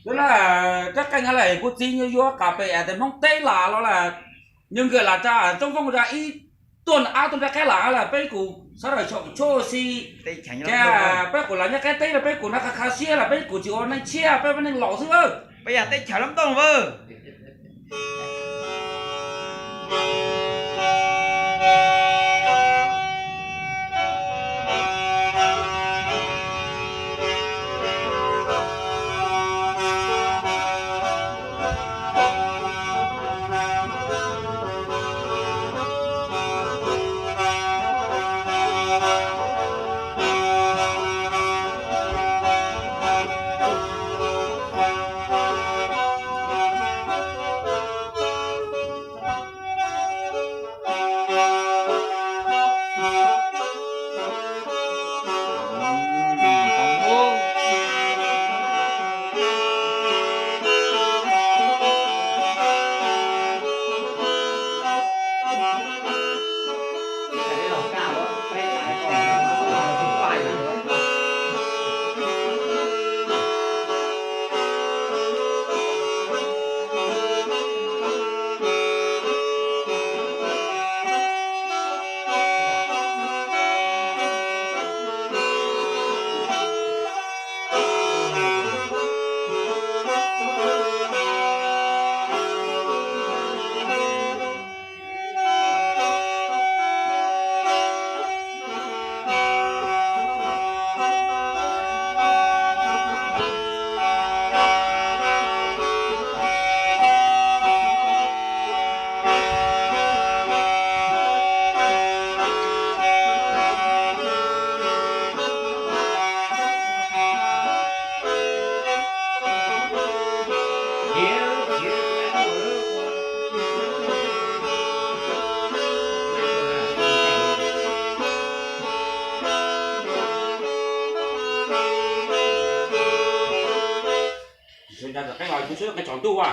Yog lawm, rab qeej lawm kuv txiv nyuag yuav qas pem tes Hmoob teb las los lawm, nyuag nkawm las tsa tsoob vooj tsa ib tuaj ab tuaj rab qeej las lawm peb kuv sawv daws tsham tshuaj xi. Ces peb kuv las nyob qeb teb los peb kuv na kha kha siab los peb kuv tsis ua neej tshiab peb ua neej laus xwb. Peb yog teb chaws Lab Tooj vwj. Qeej los kuv xwb qeej tsaus ntuj a.